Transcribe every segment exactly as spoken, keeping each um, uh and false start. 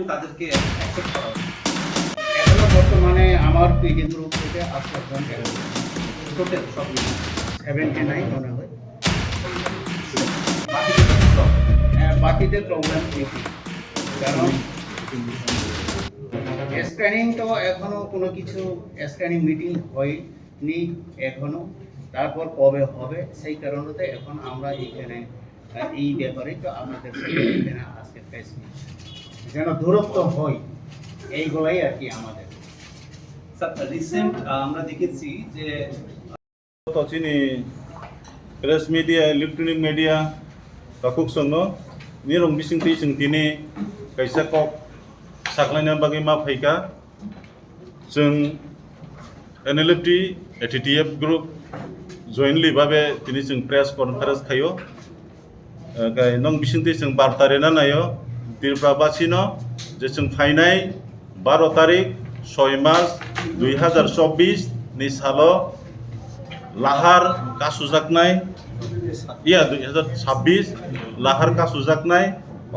তাদেরকে অ্যাকসেপ্ট করা উচিত। এখনো বর্তমানে আমার পিডি গ্রুপ থেকে আটশো জন, টোটাল সব মিলে সেভেন্টি নাইন মনে হয়। বাকিদের প্রবলেম, হ্যাঁ, বাকিদের প্রবলেম কি কি? কারণ স্ক্যানিং তো এখনো কোনো কিছু স্ক্যানিং মিটিং হয়নি এখনো, তারপর কবে হবে, সেই কারণে তো এখন আমরা এখানে, আহ, এই ব্যাপারে তো আপনাদের সাথে এখানে আজকে প্রেস মিট, যেন দূরত্ব হয়, এইগুলাই আর কি আমাদের। স্যার, রিসেন্ট, আহ, আমরা দেখেছি যে তো চিনি press media, electronic media, takhuk chwngno nirok bisingtwi chwng tini kaisa kok saklaina bagwi ma phaikha. Chwng N L F T, A T T F group jointly babe tini chwng press conference khaio. Kai nong bisingtwi chwng barta rina naio Tripura basino je chwng phainai baro tarik soi mas dui hazar chobbish ni salo lahar kasujaknai, iya, dui hazar chobbish lahar kasujaknai.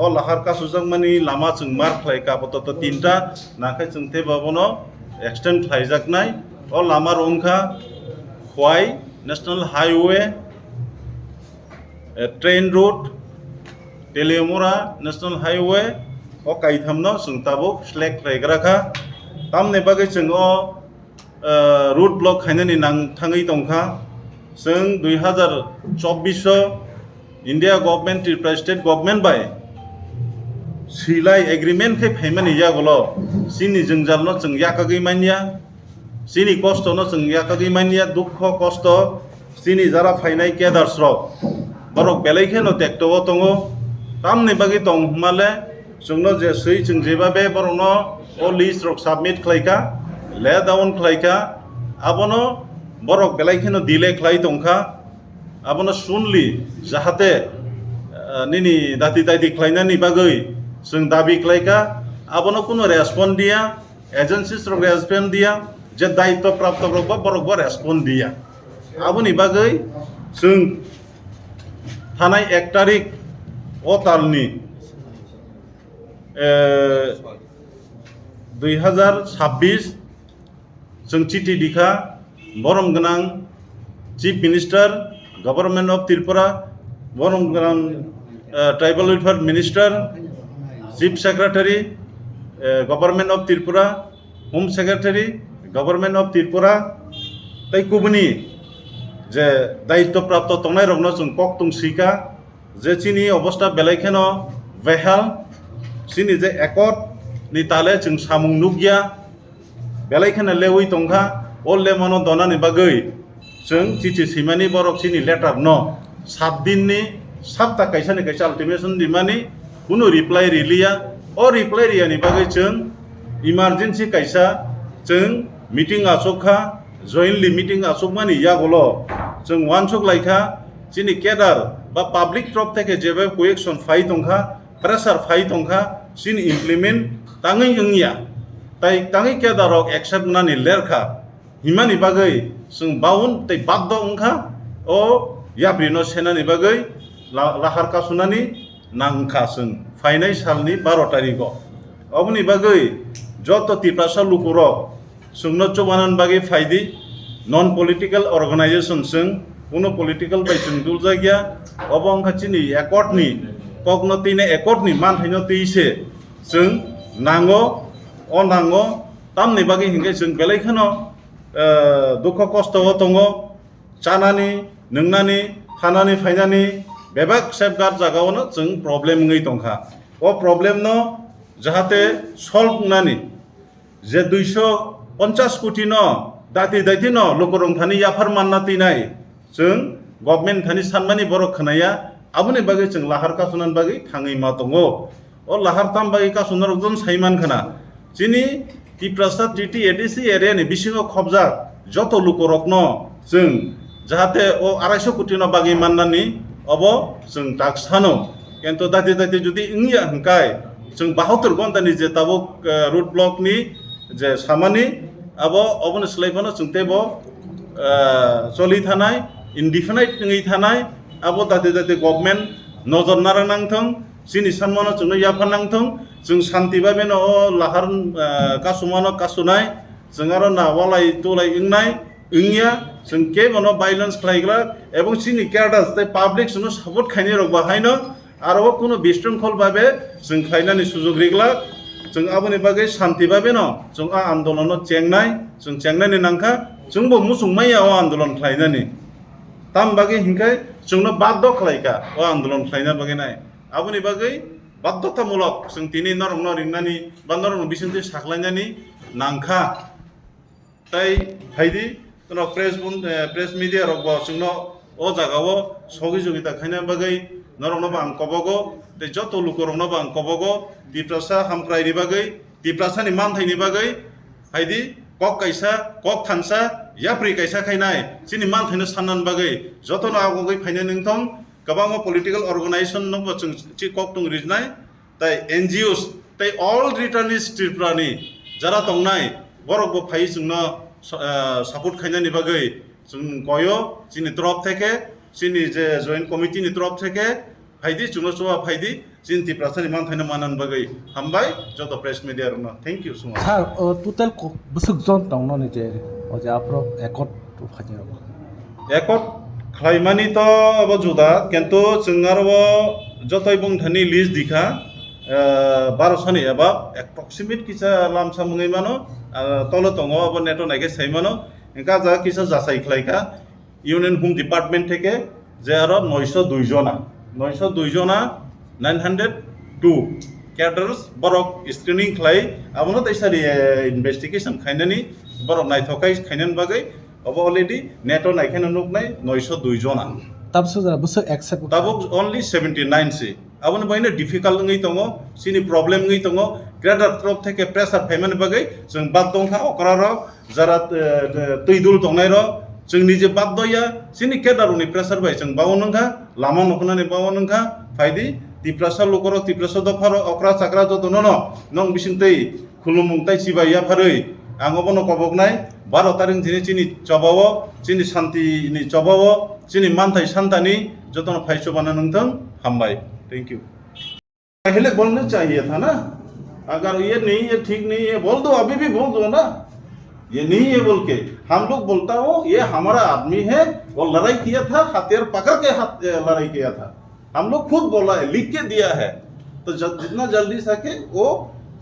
O lahar kasujakmani lama chwng mark khlai kha, apatot tinta, nangkhe chwng tei bono extend khlaijaknai. O lama rwngkha Khwai National Highway, eh, Train Road, Teliamura National Highway, o kaithamno chwng tabuk select khlaigra kha. Tamni bagwi chwng o, eh, road block khainani nang thangwi tongkha. Chwng dui hazar chobbish o India government, Tripura state government bai swilai agreement khe phaimani yagulo chini jwngjalno chwng yakagwi manya. Chini kosto no chwng yakagwi manya, dukho kosto, chini jara phainai cadres rok, borok belai kheno tekto o tongo. Tamni bagwi tong hwnmale, chwngno je swi chwng jebabe borokno o list rok submit khlaikha, lay down khlaikha, abono borok belai kheno delay khlai tongkha. Abono sunli jahate, eh, nini dati daiti khlainani bagwi chwng dabi khlaikha, abono kuno respond diya. Agencies rok respond diya, je daityo prapto rok bo borok bo respond diya. Aboni bagwi chwng thanai ek tarik o talni, eh, dui hazar chobbish chwng chiti dikha, borom gwnang Chief Minister, Government of Tripura, borom gwnang, eh, Tribal Welfare Minister, Chief Secretary, eh, Government of Tripura, Home Secretary, Government of Tripura, tei kubuni je daityo prapto tongnai rokno chwng kok tong sika je chini obostha belai kheno behal, chini je accord ni tale chwng samung nukya, belai kheno lewi tongkha. O lemano donani bagwi chwng chithi swimani, borok chini letter no sat din ni, sapta kaisa ni kaisa ultimatum dimani, kunu reply riliya. O reply riyani bagwi chwng emergency kaisa chwng meeting achukha, jointly meeting achukmani yagulo chwng uansuk laikha, chini cadre ba public torop theke jeba correction phai tongkha, pressure phai tongkha, chini implement tangwi wngya, tai tangwi cadre rok accept nani lerkha. Himani bagwi chwng bound tei baddo wngkha o yapri no senani bagwi la-, lahar kasunani nangkha chwng phainai salni baro tarikgo. Oboni bagwi joto Tiprasa lukurok chwngno chubanan bagwi phaidi, non political organization chwng, kuno political bai chwng duljakya, obo wngkha chini accord ni kokno twi nai, accord ni manthaino twi se chwng nango, o nango, tamni bagwi hinkhe chwng belai kheno, eh, dukho kosto o tongo, chanani, nwngnani, thanani, phainani bebak safeguard jagao no chwng problem wngwi tongkha. O problem no jahate solve wngnani, je duiso ponchas koti no dati dati no lukurok thani yaphar manna tinai chwng government thani sanmani borok khwnaya, aboni bagwi chwng lahar kasunani bagwi thangwi ma tongo. O lahar tam bagwi kasu norok jon sai man khna. Chini Tiprasa T T A D C area ni bisingo khobjak joto lukurokno chwng jahate o arai so koti no bagwi mannani obo chwng tak sano. Kintu dati dati jodi wngya hwnkhe chwng bahatur ghonta ni je tabuk, eh, road block ni je samani abo oboni slai phano chwng teibo, eh, choli thanai, indefinite wngwi thanai, abo dati dati government nojor narang nang thung. Chini sanmano chwngno yaphar nangthung, chwng santi babeno o lahar, ah, kasumano kasunai, chwng aro na walai tulai wngnai, wngya, chwng kebono violence khlaiglak, ebong chini cadres tei public chwngno support khainai rok bo haino, aro o kuno bisrwngkhol babe chwng khlainani sujok riglak, chwng aboni bagwi santi babeno chwng a andolonno chengnai, chwng chengnani nangkha, chwngbo muchung manya o andolon khlainani. Tam bagwi hinkhe chwngno baddo khlaikha o andolon khlaina bagwi nai. Aboni bagwi baddotamulok chwng tini norokno ringnani ba norokni bisingtwi saklainani nangkha. Tai phaidi, norok press bun-, eh, press media rok bo chwngno o jaga o sogwi jogita khaina bagwi norokno bo ang kobogo, tei joto lukurokno bo ang kobogo, Tiprasa hamkraini bagwi, Tiprasani manthaini bagwi, phaidi, kok kaisa, kok thansa, yapri kaisa khainai, chini manthaino sannan bagwi, jotono agogwi phainai nangthong, kwbangma political organization no bo chwng chi kok tung rijnai, tai N G Os, tai all returnees Tripura ni jara tongnai, borok bo phai chwngno, eh, support khainani bagwi chwng koyo, chini torop theke, chini je joint committee ni torop theke, phaidi chwngno chuba phaidi, chini Tiprasa ni manthaino manani bagwi hambai joto press media rokno. Thank you so much. Sir, o total ko-, bwswk jon tongno ni je, o je aphuru accord phaini rok? Accord khlaimani to abo juda, kintu chwng aro o jotoi bongthani list dikha, eh, barosoni eba approximate kisa lamsam wngwi mano, ah, tolo tongo abo neto naikhe sai mano, hwnkhe ah jaga kisa jachai khlaikha Union Home Department theke je aro noisho dui jona, noisho dui jona, nine hundred two cadres borok screening khlai, abono teisa ri, eh, investigation khainani, borok naithok khai khainani bagwi obo already neto naikheno nuknai noisho dui jona. Tabuk sojra bwswk accept wngkha? Tabuk only seventy nine si. Aboni bagwino difficult wngwi tongo, chini problem wngwi tongo, cadre torop theke pressure phaimani bagwi chwng bad dongkha okrarok, jara, eh, eh, twi dul tongnairok, chwng nije bad doya, chini cadre rokni pressure bai chwng bao nungkha, lama nuknani bao nungkha, phaidi Tiprasa lukurok, Tiprasa dopharok, okra chakra jotono no nong bisingtwi khulumung tai chibai yapharwi ang obono koboknai, baro tarik thini chini chobao, chini santini chobao, chini manthai santani jotono phai chubana nungthung, hambai. Thank you. पहले बोलना चाहिए था ना, अगर ये नहीं है, ठीक नहीं है, बोल दो, अभी भी बोल दो ना। ये नहीं है बोल के, हम लोग बोलता हो, ये हमारा आदमी है, वो लड़ाई किया था, हथियार पकड़ के हाथ, लड़ाई किया था। हम लोग खुद बोला है, लिख के दिया है। तो जब जितना जल्दी सके वो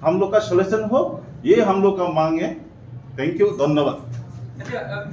हम लोग का सॉल्यूशन हो, ये हम लोग का मांग है। थैंक यू, धन्यवाद।